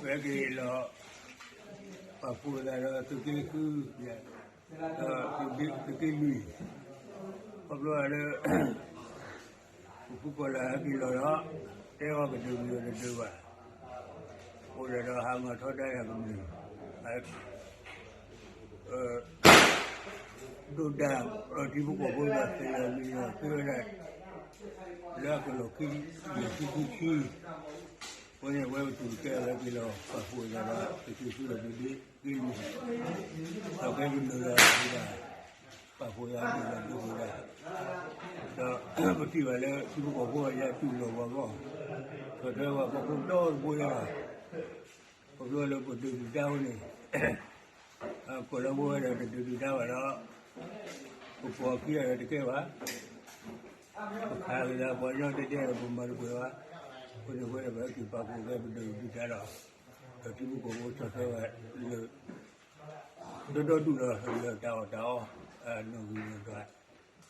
ပက့ၤလီၤ ပာ်ဖှိၣ်သးဒီးသုးက့ဃု ဒီးသုးက့လွံၢ်, ခီဖျိလၢ ပဖုကီၢ်လၢဟဲက့ၤလီၤဒီး တဲအီၤကဒုးမံၤဒီးတဒုးဘၣ်, အိၣ်ဒီးဒီးဟးမၤထီဒါယၤကမျၢၢ် ဒိၣ်ဒါ ထံဖိကီၢ်ဖိဒီးသ့ၣ်ယၤမံၤဒီးသ့ဝဲဒၣ် လၢအကလီၢ်ခံ ယဲၢ်ဆံခံဆံ, အဃိန့ၣ် အဝဲပတူၢ်ကဲအဝဲက့ၤလီၤ ပာ်ဖှိၣ်သးဒီးသုးက့ဃုဒီးသုးက့လွံၢ်, ဒီးကဲကမျၢၢ်ဒီးဒုးဒၣ် ပာ်ဖှိၣ်သးဒုးဒီးဒုးဒၣ်, ဒီးပထံၣ်ဘၣ်လၢထံဖိကီၢ်ဖိအံၤအတူၢ်လိာ်ပှၤဂီၢ်, ဆီၣ်ထွဲပှၤဖီခိၣ်ဒီတဘိယါ, ခီဖျိလၢပဒုးဒုၣ်ဒါအဃိန့ၣ် ကီၢ်လၢပဝဲဒၣ်တဒုးဒုၣ်ဒါဘၣ်ဒီး ပပိာ်အခံဂၤဒီးတကဲဘၣ်, ပခးက့ၤသးပှၤကညီတဲတဲဒီးပမၤတပှဲၤဘၣ်, အဃိန့ၣ် ပဝဲဒၣ်ပဟဲက့ၤပာ်ဖှိၣ်ကဲပဒုးဒုၣ်ဒါဒီး ဒီးထံဖိကီၢ်ဖိဆီၣ်ထွဲဘၣ်လၢ ဒီဒီဒူၣ်ဒီးလၢတၢ်အီၣ်တၢ်အီ နီၣ်ဂံၢ်နီၣ်ဒွ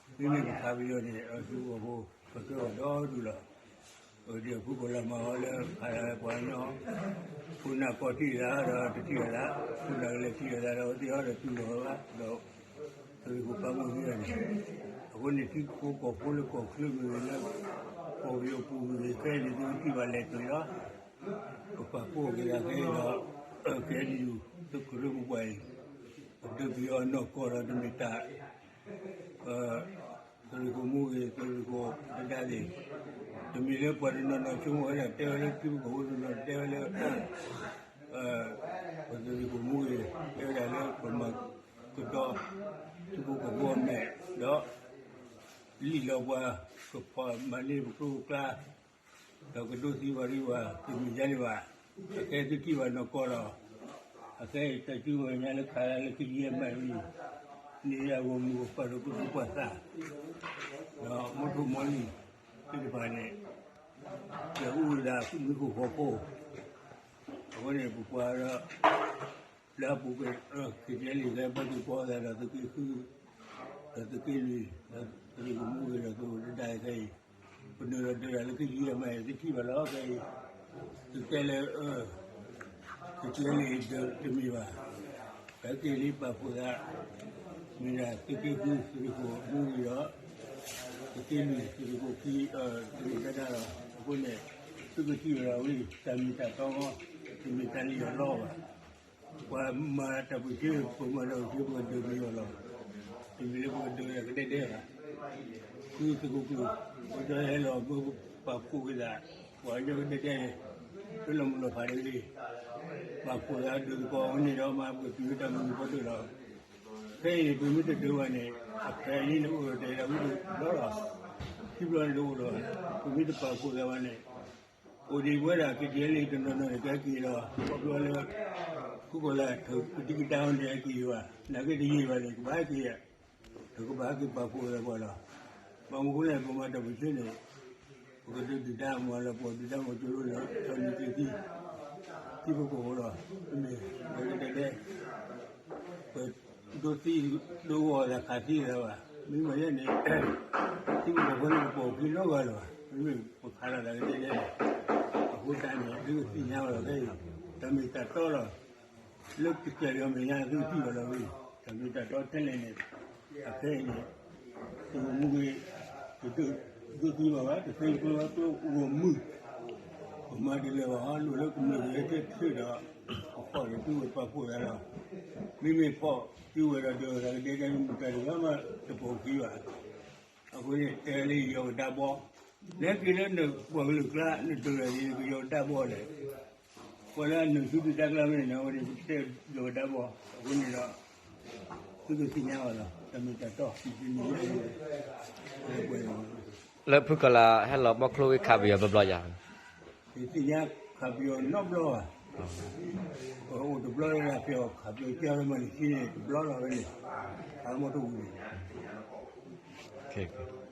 း, မ့မ့ၢ်ပခးပယီၤန့ၣ် ထံဖိကီၢ်ဖိ ဆီၣ်ထွဲဘၣ်ဒီဒူၣ်လီၤ. ဒီးဖုကီၢ်လၢမၤအီၤလၢခးလၢပှၤကညီ ခိၣ်နၢ်ကီၢ်ထံၣ်သးဒီးတထံၣ်လိာ်သး, ခိၣ်နၢ်ကလဲၤထံၣ်လိာ်သးဒီးအဝဲသ့ၣ်အီၤဒီးတူၢ်လိာ်ဝဲဘၣ်, ဒီးပသုးခိၣ်ပာ်မူခံဂၤန့ၣ်, အဃိန့ၣ် ထံဖိကီၢ်ဖိလၢကီၢ်ချၢမ့ၢ်ဂ့ၤလၢ ကီၢ်ပယီၤပူၤမ့ၢ်ဂ့ၤ ခဲအံၤန့ၣ် သုထံၣ်ဘၣ်လဲၤတုၤလီၤ. ပပာ်ဖှိၣ်က့ၤသးခဲအံၤဒီး ကဲဒ်ယူၤ သုးခိၣ်ရိၣ်မူပှၤအံၤ ပဒုးပယီၤအနီၢ်ကီၢ်ဒီးတမ့ၢ်တၢ် သုးရ့ၣ်ခိၣ်မူဂ့ၤ သုးရ့ၣ်ခိၣ်ဒၣ်သ့ၣ်, တမ့ၢ်လၢပှၤတနီၤနီၤဆိကမိၣ်ဝဲဒၣ် တဲဝဲလၢထံဖိကီၢ်ဖိတနီၤတဲဝဲလၢ ပသုးရ့ၣ်ခိၣ်မူဂ့ၤ တဲဝဲဒၣ်လၢပမၤကဒီး ထံဖိကီၢ်ဖိအမဲာ်ဒီး လံၣ်လီၤပှၤ ကဖီၣ်မၤန့ၢ်ပကျိပကျါ ဒီးကဒိးသံပှၤဒံးဘၣ် တမ့ၢ်ဒ်န့ၣ်ဘၣ်. အခဲအံၤသုထံၣ်ဘၣ်နီၢ်ကီၢ်လီၤ. အခဲအံၤတၢ်စုကဝဲၤညါလၢခးလၢလၢခံယဲၢ်မးအံၤ န့ၢ်အဂီၢ်မုၢ်ဂီၢ်ပှၢ်ဒီးကဒုးပှၤသး ဒီးမိၢ်ထိၣ်မိၢ်လံၤသ့ၣ်တဖၣ်န့ၣ် လဲၤအူဝဲဒၣ်မူခိၣ်ဖီခိၣ်, အဃိန့ၣ် ပပှၤဒီး လၢအပူၤကွံာ် KTLA လၢပှၤက့ၤကိးသးဒီးသုးက့ဃု ဒီးသုးက့လွံၢ် ဒီးသုးရ့ၣ်ခိၣ်မူဂ့ၤဒီးသုးခိၣ်ဒၣ်ခဲအံၤ ပနုာ်လီၤဒၢးတၢ်လၢခံဆံယဲၢ်မးအံၤ သုထံၣ်ဘၣ်လီၤခဲအံၤ သုတဲလၢ KTLA တမ့ၢ်ဘၣ်. ပဟဲက့ၤလံပာ်ဖှိၣ်သး မ့ၢ်ဒၣ်သုးက့ဃု သုးရ့ၣ်ခိၣ်မူဂ့ၤဒီး သုးက့လွံၢ် သုးရ့ၣ်ခိၣ်ခံ သုးရ့ၣ်ခိၣ်တၢ်တၢ်လီၤ. အဃိန့ၣ် သုကထံၣ်ဝဲဒၣ်ဝံၤ တၢ်မ့ၢ်တၢ်တီ တမ့ၢ်တၢ်လၢယီၢ်လီၤဘၣ်. ပှၤမၤတၢ်ပၢဆှၢ ပမၤတၢ်ပၢဆှၢ ပကဒုးပယီၤလီၤ. တမ့ၢ်လၢပကဒုးကဒဲကဒဲဘၣ်. သုသုးခိၣ်ကျၢၢ် ပကဟဲလီၤမၢပာ်ဖှိၣ်က့ၤသး ပှၤကညီကဒဲကဒဲန့ၣ် တလီၤမုၢ်လီၤဖးတဂ့ၤ ပာ်ဖှိၣ်သးဒုးသကိးဝဲန့ၣ်ဒီး မၤပကတုၤလၢတၢ်မုၢ်နံၤဖီတၢၢ်လီၤ. ခဲအံၤန့ၣ် ပမ့ၢ်တဒုးဘၣ်န့ၣ် အခဲအံၤန့ၣ်အိၣ်ဒီးတၢ်အဲၣ်တၢ်ကွံတဘျီလီၤ. ခံဘျီန့ၣ်တအိၣ်လီၤ. ပမ့ၢ်တပာ်ဖှိၣ်သးဘၣ်န့ၣ် အိၣ်ဒံးဝဲဒၣ် KTLA တနီၤနီၤန့ၣ် ကဟဲက့ၤလီၤ. ခီဖျိလၢ ဃုကီၢ်လၢအထုးကဒံကဒါန့ၣ် ဟဲက့ၤဘၣ်. နာ်က့တယံာ်ဘၣ်န့ၣ် ကဘၣ်ဟဲက့ၤဧါ. ဒီးကဘၣ်ဟဲက့ၤပာ်ဖှိၣ်သးပှၤလီၤ. ဘၣ်မနုၤဃိလဲၣ် ပမၤတၢ်ပၢဆှၢန့ၣ် ပကဒုးဒုၣ်ဒါမၤလၢပှၤဒုၣ်ဒါမၤကၠိရိၣ်လၢ စီၤနံၤက့ၤသံ ထံဖိကီၢ်ဖိလီၤ. မ့မ့ၢ် ပကတဲတဲ ပဒိးသံဒိးဂီၢ်သးခးသံသးဘၣ်. မ့မ့ၢ်ယဲန့ၣ် ထံဖိကီၢ်ဖိန့ၣ်ပပိာ်ခံလိဂၤလၢၤဘၣ်. မ့မ့ၢ်ပခးလိာ်သးကတဲတဲ အဃိသတးန့ၣ် သုကသ့ၣ်ညါဘၣ်လီၤခဲအံၤ တၢ်မ့ၢ်တၢ်တီလီၤ. လၢကစၢ်ယွၤမဲာ်ညါသုကထံၣ်ဘၣ်လီၤဝဲ တၢ်မ့ၢ်တၢ်တီထဲလဲၣ်န့ၣ် အခဲအံၤန့ၣ် သုးမုၢ်ဂ့ၤ တဒုးသံဘၣ်ဘၣ် တသ့ကျိဘၣ်ကျိဂီၢ်မုၢ် ပမၤတလၢာ်ဘၣ် လိၣ်လၢကမျၢၢ်ဂ့ၤဟဲထဲထဲဒီး အဖီၣ်ဒီးသုဝဲပာ်ဖှိၣ်သးလီၤ. မ့မ့ၢ်ဖီၣ်သုဝဲဒီးဒၢးသးကဒဲကဒဲမုၢ်တၢ်တဂၤမးတပိာ်ခံဘၣ်. အဃိန့ၣ် တဲလၢယီၤကဒါဘီ နဟဲက့ၤလၢနပှၤကလုာ်ကျါ နဒၢးဒီးယကယီၤကဒါဘီလဲၣ်. ပှၤလၢအနုာ်ဆူဒုၣ်ဒါကျါမ့ၢ်န့ၣ် အဝဲန့ၣ် ပတဲယီၤကဒါဘီ အဃိန့ၣ်ဒီး သုကသ့ၣ်ညါဘၣ်လီၤ တၢ်မ့ၢ်တၢ်တီ တနံၤညါအံၤ လၢဖုကီၢ်လၢဟဲလီၤဘီၣ်ချိဝံၤခးပယီၤဘျီဘျီယၤ ယသ့ၣ်ညါခးပယီၤနီတဘျီဘၣ်. ပအိၣ်တဘျီလၢဖဲအီၤခးပယီၤကၢ်လၢမၤလံၤဆံန့ၣ် တဘျီလီၤဝဲန့ၣ် အမီၢ်တဝံၤန့ၣ်